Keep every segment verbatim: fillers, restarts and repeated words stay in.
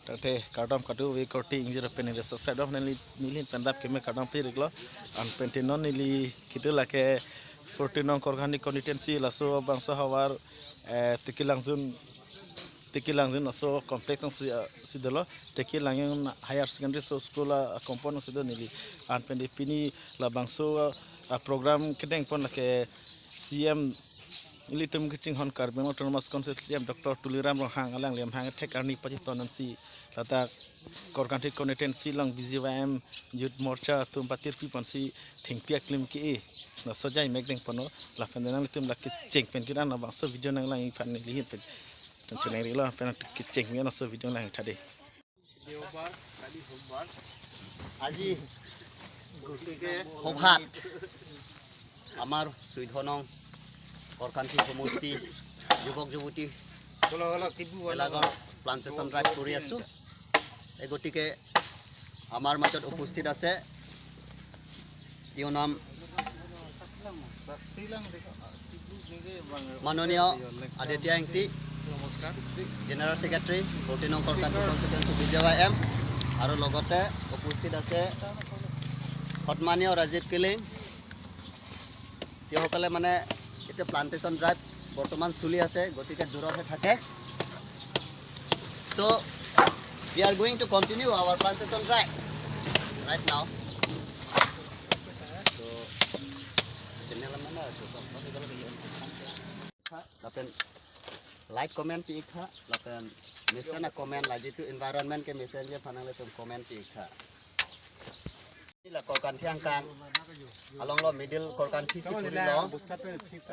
Tangte kardom kadokave korte ingjir pen neli subscribe dok neli neli pen dap keme kardom pi-iklo. Anpen te non neli kedo lake fourteen nong Korkanthi constituency laso bangso havar, eh, Tekilangjun, Tekilangjun laso complex nangsi, ah, si dolo, Tekilangjun Higher Secondary School a compound nangsi do neli. Anpen te pini labangso, ah, program kedengpon lake C M ilitum kachinghon Karbi Anglong Autonomous Council C M Doctor Tuliram Ronghang alangli amahang kethek arni pachiton nangsi ladak Korkanthi constituency along B J Y M Youth Morcha atum patirpi ponsi thengpi aklim ke-e. Laso ajai mek dengponlo, lapen nanglitum lake kecheng pen kiran labangso video nanglang-ik aphan neli ahin pen. Tangte chenang rilo pen kecheng pen laso video nanglang-ik tha dei. দেওবাৰ, কালি সোমবাৰ। আজি গতিকে সভাত আমাৰ চৈধ্য নং কৰকান্থি সমষ্টি যুৱক যুৱতী এলাগৰ প্লাণ্টেশ্যন ড্ৰাইভ কৰি আছো। এই গতিকে আমাৰ মাজত উপস্থিত আছে ইউনাম মাননীয় Aditya Ingti, general secretary, forty নং Karkanthi constituency B J Y M, আৰু লগতে উপস্থিত আছে সন্মানীয় ৰাজীৱ কিলিং। তেওঁসকলে মানে এতিয়া প্লাণ্টেশ্যন ড্ৰাইভ বৰ্তমান চলি আছে, গতিকে দূৰতহে থাকে। So, we are going to continue our plantation drive right now. So, channel mana? Lapen like comment pi-ik tha, lapen mesen a comment la jitu environment ke mesen je aphan nanglitum comment pi-ik tha. Ila Korkanthi angkang along lo, middle Korkanthi si puri lo.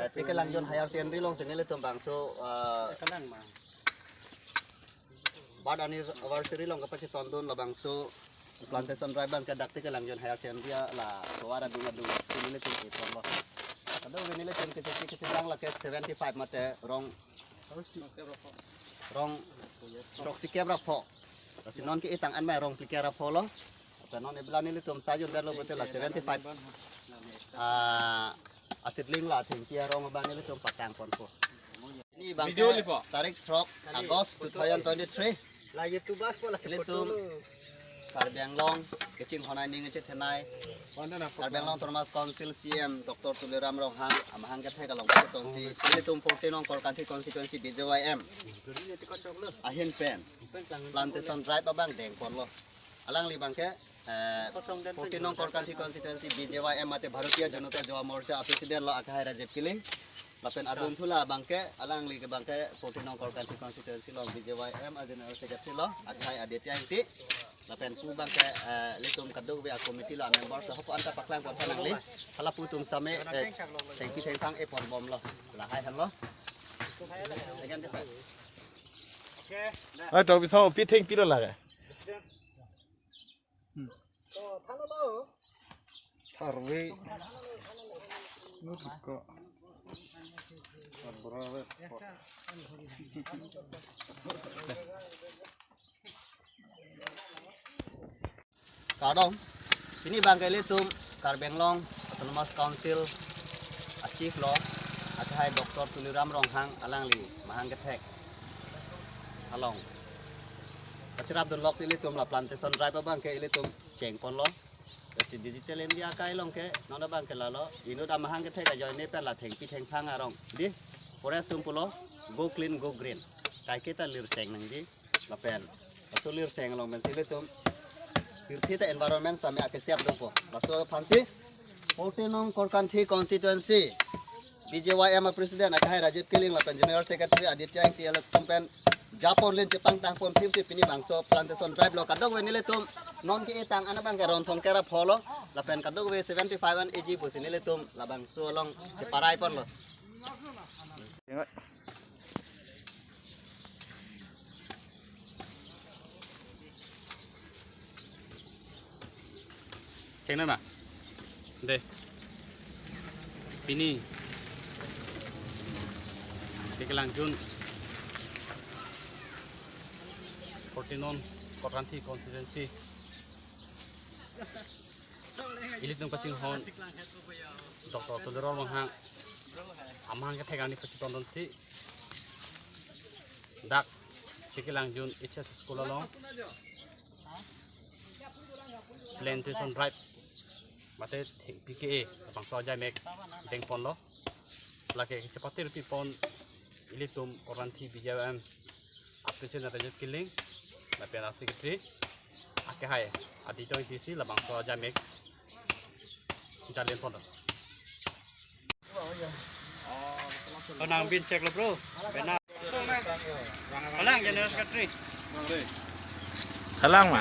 Eh, Tekilangjun Higher Secondary along si nelitum bangso, eh, birth anniversary along kapachitondun labangso plantation drive abang ke dak Tekilangjun Higher Secondary la tovar adung adung si nelitum ipon lo. Kadokave nelitum kisi kisi jang lake seventy five mate rong, rong throksi kep ra pho. Lasi non ke-e tang an ma rong phlikep ra pho lo. Lasi non ebla nelitum sajun der lo bote la seventy five. Ah, a seedling la thengpi arong abang nelitum patang ponpo. Ini abang ke tarik throk August two thousand twenty-three. Ilitum Karbi Anglong kachinghon aning chethenei Karbi Anglong Autonomous Council C M Doctor Tuliram Ronghang amahang kethek along kachetong si ilitum forty nong Korkanthi constituency B J Y M ahin pen plantation drive abang dengpon lo. Alangli abang ke, eh, forty nong Korkanthi constituency B J Y M mate Bharatiya Janata Yuva Morcha a president lo akhai Rajiv Kiling. Lapen adun thu la abang ke, alangli ke abang ke forty nong Korkanthi constituency along B J Y M a general secretary lo akhai Aditya Ingti. Lapen pu abang ke, eh, ilitum kadokave a committee lo a member so hoko anta paklang pon tha nangli. Hala pu atum sitame, eh, thengpi thengphang epon bom lo. Lahai han lo. Again this side. Ai, to bisa pi thengpi lo lage. Tharve. Nuriko. Abrawe. Kardom. Pini abang ke ilitum Karbi Anglong Autonomous Council a chief lo akhai Doctor Tuliram Ronghang alangli mahang kethek along kachirap dun lok si ilitum la plantation drive abang ke ilitum chengpon lo. Lasi Digital India akai along ke non abang ke lalo inut amahang kethek ajoine pen la thengpi thengphang arong di forest atum pulo, "Go clean, go green." Kaike ta lirseng nangji lapen laso lirseng along pensi ilitum pirthe ta environment sitame akesiap dopo. Laso aphansi forty nong Korkanthi constituency B J Y M a president akhai Rajiv Kiling lapen general secretary Aditya Ingti ilitum pen japon len chepangtang pon phim si pini bangso plantation drive lo. Kadokave nelitum non ke-e tang an abang ke rong throksi kep ra pho lo lapen kadokave seventy five an eji pusi nelitum labangso along cheparai pon lo. Cheng na na. De. Pini Tekilangjun forty nong Korkanthi constituency ilitum kachinghon Doctor Tuliram Ronghang amahang kethek arni pachitondun si dak Tekelangjun H S School along plantation drive mate thengpi ke-e labangso ajaimek dengponlo. Lake chepate rupi pon ilitum Korbanthi B J Y M a president Ranjit Killing lapen a secretary akehai Aditya Ingtisi labangso ajaimek jalenponlo. Konang bin check lo, bro. Bena. Konang general secretary. Halang ma.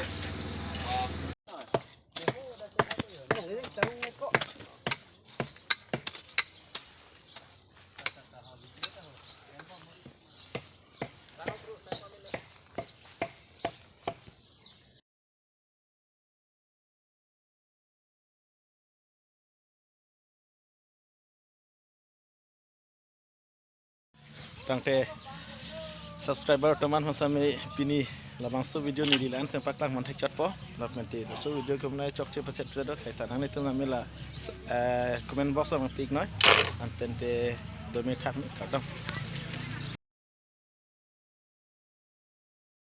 Tangte subscriber atum aphan sami pini labangso video neli la-an sempaklang man thek chotpo. Lapen te laso video kumnai chokche pachet pachet do thai ta nanglitum nami la, eh, comment box along pik noi. Anpen te dome thak ni kardom.